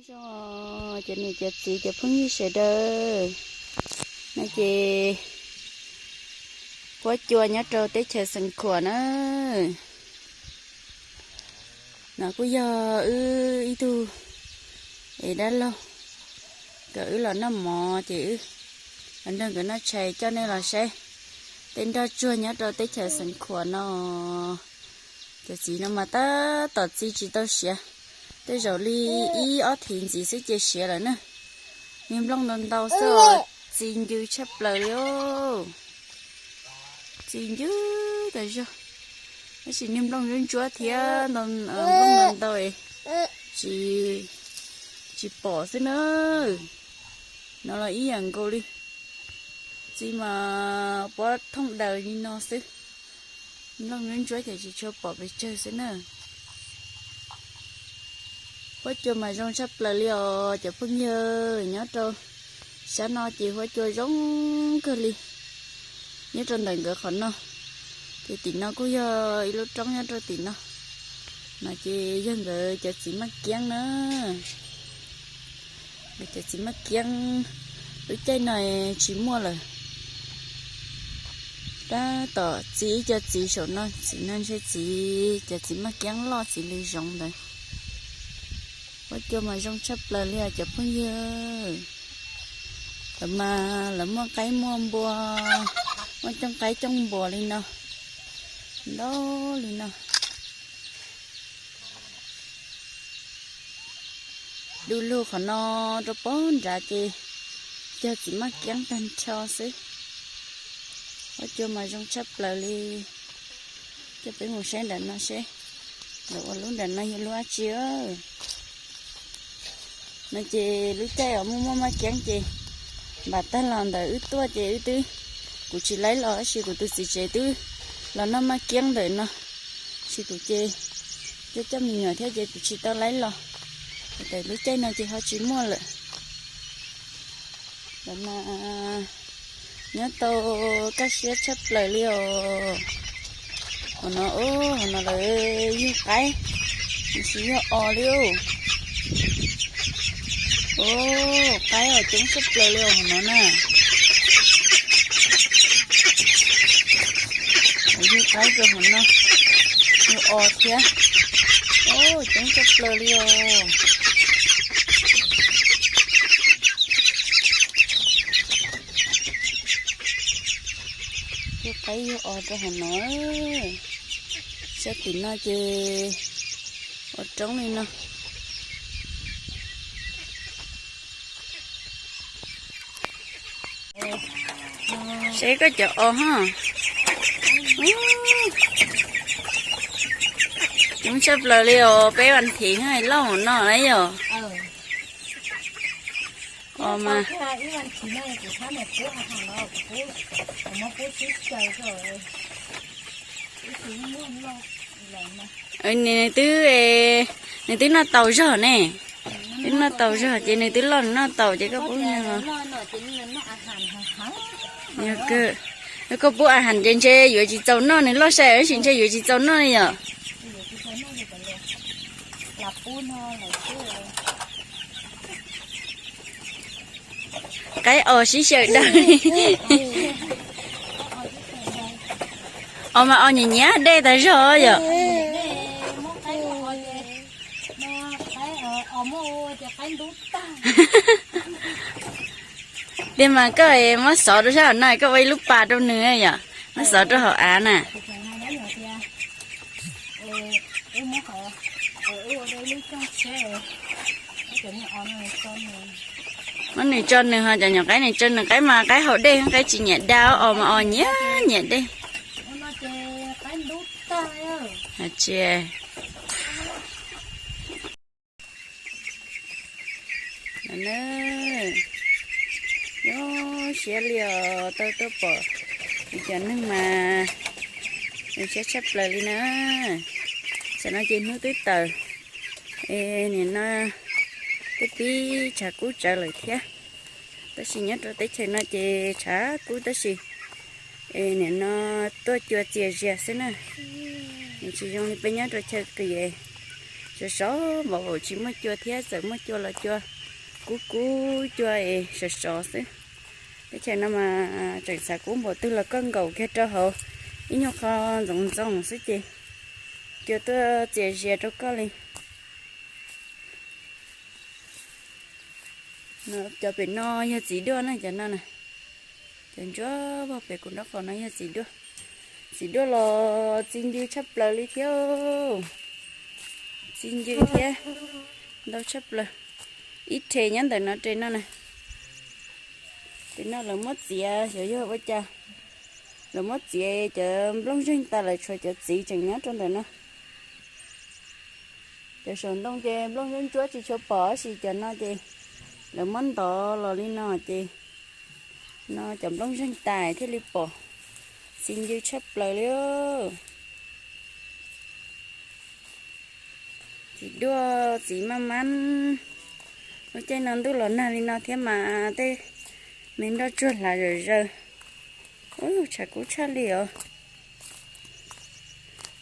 Zoo, cov niam cov txiv cov phooj ywg sawv daws, no ces huab cua nyob rau teb chaws Xeev Khuam na. No kuj yog wb ib tug es dab laug, kom wb los noj mov ces wb los nrog nkawd noj tshais coj nej los saib tej nroj tsuag nyob rau teb chaws Xeev Khuam no. Cov txiv no mas tab tom txi tsis tau siav, tej zaum li ib ob thiv ntxiv xwb ces siav lawm na. Niag nplooj ntau ntau xwb os, txi ncw tshaj plaws li os. Txi ncw tas zog, tab sis niag nplooj ntsuab ntsuab thiab nplooj ntau ntau es tsis, tsis pom xwb na. No los ib yam nkaus li, txi mas pob thooj daws li no xwb. Nplooj ntsuab ntsuab ces tsis tshua pom pes tsawg xwb na. Huab cua mas zoo tshaj plaws li os cov phooj ywg, nyob rau sab no ces huab cua zoo kawg li. Nyob rau ntawm nkawd qhov no, ces tim no kuj yog ib lub roob nyob rau tim no. No ces yog nkawd cov txiv maj kiab na. Nkawd cov txiv maj kiab, lub caij no tsis muaj lawm. Tab tom txi ib co txiv saum no, txiv no ntshe txiv, cov txiv maj kiab loj txiv li zoov ntawd. Huab cua mas zoo tshaj plaws li os cov phooj ywg. Lawv mas lawv muaj qaib muaj npua, muaj cooj qaib cooj npua li no, ntau li no. Du lug qhov no rau pem nrad ces cog txiv maj kiab tag nrho xwb. Huab cua mas zoo tshaj plaws li. Coj peb mus saib nram no seb lawv ua lub nram no yog lub dab tsi. No ces lub caij uas muaj muaj maj kiab ces npam tag los ntawd wb tuaj ces wb twb, kuv tsis laib los tab sis kuv tus txiv tsev twb los noj maj kiab ntawm no, tab sis kuv ces coj coj me nyuam thiab ces kuv tsis tau laib los. Lub caij no ces ho tsis muaj lawm. Lawv mas nyob tau kaj siab tshaj plaws li os. Hauv no, hauv no lawv yug qaib, tsis yog os li. Qaib os, coob tshaj plaws li os hauv no na. Yug qaib rau hauv no, yug os thiab. Coob tshaj plaws li os. Yug qaib yug os rau hauv no. Sab tim no ces ua roob li no. Seb koj cov os ho. Coob tshaj plaws li os, peb vas thiv loj no na yom. Os mas nws twb, nws twb noj tau zog ne. Twb noj tau zog ces nws twb loj nws noj tau ces koj pub nws. Yog koj pub a has ces ntshe yuav tsis txaus noj, nws loj sai tab sis ntshe yuav tsis txaus noj li yom. Qaib os sib xyaw daws. Os mas os nyiam nyiam dej tas zog yom. Tiag mas koj muab xov rau sab hauv no, koj ua ib lub pas rau nws yom, muab xov rau hauv av na. Muab nws tso nws ho cov nyuam qaib nws tso nws, qaib mas qaib haus dej, qaib tsis nyiam da, os mas os nyiam nyiam dej. Tsis Zoo siab li os, tau tuaj pom kuv cov neeg mas zoo siab tshaj plaws li na. Tam no ces hnub twb tawm, es nim no twb pib tshav kub tsawv lawm thiab. Tab sis nyob rau teb chaws no ces tshav kub tab sis es nim no tuaj cua txias zias xwb na. Nws tsis zoo li peb nyob rau chaw qis, Sov sov npaum tsis muaj cua thiab, txawm muaj cua los cua kub kub, cua es sov sov xwb. Teb chaws no mas tseem xav kub npaum twg los koj nkaum kiag rau hauv ib nyuag qho ntxoov ntxoo xwb ces cua tuaj txias zias rau koj li. Cov pem no yog txiv duaj na, cov no na. Cov ntsuab vog pem kuv nraub qaum no yog txiv duaj. Txiv duaj los txi ncw tshaj plaws li thiab. Txi ncw thiab ntau tshaj plaws. Ib rhe nyob ntawm no rhe no na. Rhe no lawv muab txiav xyov yog ua cas, lawv muab txiav cov nplooj zeeg tas lawm, tshuav cov txiv tseem nyob rau ntawm no. Cov saum ntoo ces nplooj ntsuab ntsuab tsis tshua pom, tab sis cov no ces lawv muab ntov los li no ces no cov nplooj zeeg tas thiaj li pom. Txi ncw tshaj plaws li. Txiv duaj txiv maj mab. Lub caij no ntuj los nag li no thiab mas tej me nroj tsuag hlav zom zaws. Ub, tshav kub tshaj li os.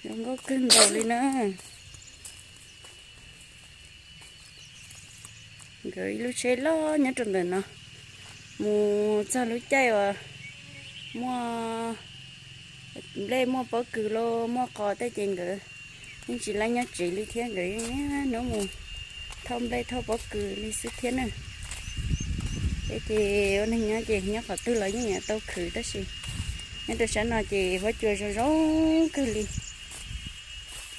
Zoo nkauj kawg nkaus li na. Nkawd ib lub tsheb loj nyob rau ntawm no. Mus txog lub caij uas muaj nplej muaj pob kws los muaj qos tej ces nkawd yeej tsis laib nyob tsev li thiab, nkawd yeej niaj hnub mus thauj nplej thauj pob kws li xwb thiab na. Peb ces ua neeg nyob ces nyob qhov twg los yeej yuav tau khwv, tab sis nyob rau sab no ces huab cua zoo zoo kawg li.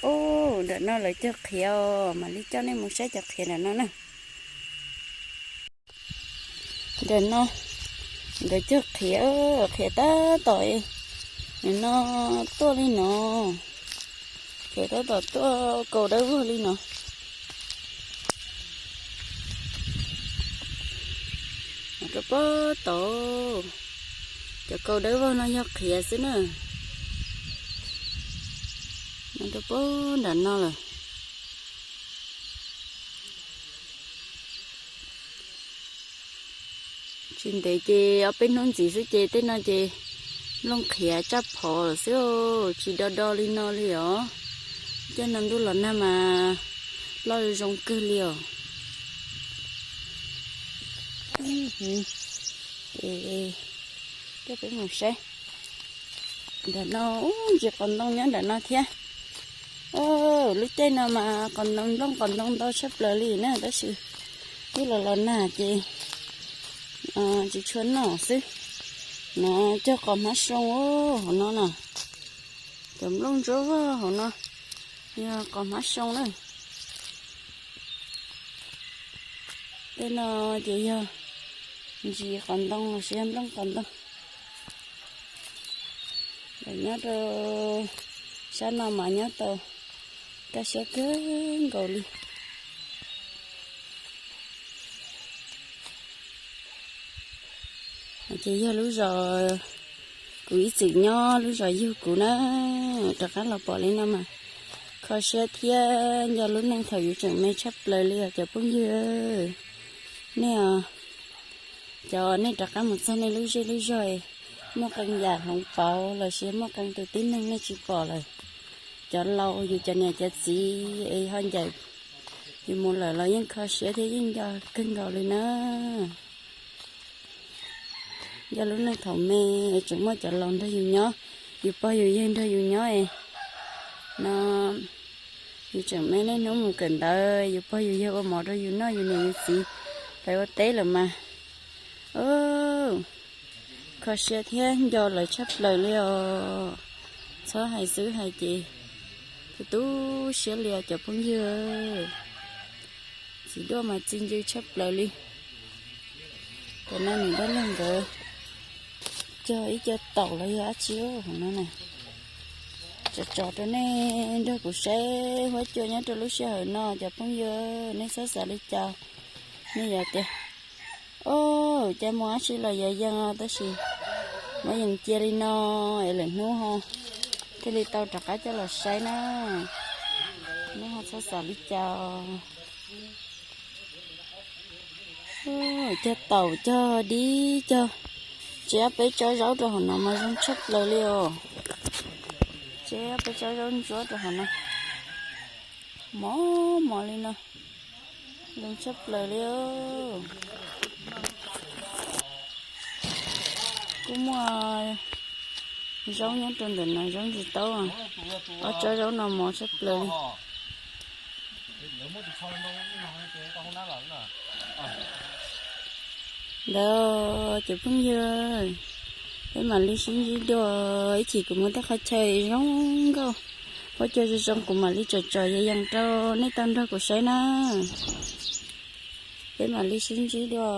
Ub, nram no lawv cog qhiav os, mam li coj nej mus saib cov qhiav nram no na. Nram no nkawd cog qhiav, qhiav tab tom, nim no tuaj li no, qhiav tab tom tuaj kaus dawb vog li no. Rau pob tod, cov kaus dawb vog no yog qhiav xwb na. Rau pob nram no lawm. Tsis ntev ces ob peb hnub ntxiv xwb ces tej no ces nplooj qhiav tsaj phom lawm xwb, tsis do do li no li os. Cov no ntuj los nag mas loj zoo kawg li os. Ces coj peb mus saib. Nram no, ub, ntsis qos ntoo nyob nram no thiab. Lub caij no mas qos ntoo, nplooj qos ntoo ntau tshaj plaws li na, tab sis twb los los nag ces tsis tshua noj xwb. No cog qos hmab soo hauv no na. Cov nplooj ntsuab vog hauv no yog qos hmab soo na. Tej no ces yog ntsis qos ntoo los sis yog nplooj qos ntoo. Lawv nyob rau sab no mas nyob tau kaj siab kawg nkaus li. Ces yog lub zos kuv ib txwm nyob, lub zos yug kuv na. Rov qab los pom li no mas kho siab thiab nco lub neej thaum yus tseem me tshaj plaws li os cov phooj ywg. Nej, cov nej rov qab mus txog nej lub zej lub zog, muaj qee yam hloov pauv los sis muaj qee tus tib neeg nej tsis pom lawm. Cov laus yus cov niam cov txiv es ho ncaim yus mus lawm los yeej kho siab thiab yeej nco kawg nkaus li na. Nco lub neej thaum me es tseem muaj cov laus nrog yus nyob, yus pog yus yawg nrog yus nyob es no, yus tseem me niaj hnub mus kawm ntawv, yus pog yus yawg ua mov rau yus noj, yus niam yus txiv pais ua teb lawm mas, kho siab thiab nco lawv tshaj plaws li os. Txhob hais xwb hais ces tu tu siab li os cov phooj ywg. Txiv duaj mas txi ncw tshaj plaws li. Tam no niam dab laug nkawd cog ib co taum los yog dab tsi hauv no na. Tso tso rau nej nrog kuv saib huab cua nyob rau lub sij hawm no cov phooj ywg, nej txhob xav li cas. Nej yuav tias, o, cas muaj dab tsi los yuav yees os, tab sis muab yees cia li no es lwm hnub ho thiaj li tau rov qab coj los saib na. Nej ho txhob xav li cas. Cog taum, cog dib, cog, tseb peb tsob zaub rau hauv no mas zoo tshaj plaws li os. Tseb peb tsob zaub ntsuab rau hauv no. Mos mos li no, zoo tshaj plaws li. Kuj muaj zaub nyob rau ntawm no, zaub ntsis taub. Ob tsob zaub no mos tshaj plaws li. Ntawd cov phooj ywg, peb mam li sib ntsib dua, ib chim kuv muaj tej qhov chaw zoo nkauj, pob cua zoo zoo kuv mam li tsom tsom yees yees rau nej tau nrog kuv saib na. Peb mam li sib ntsib dua.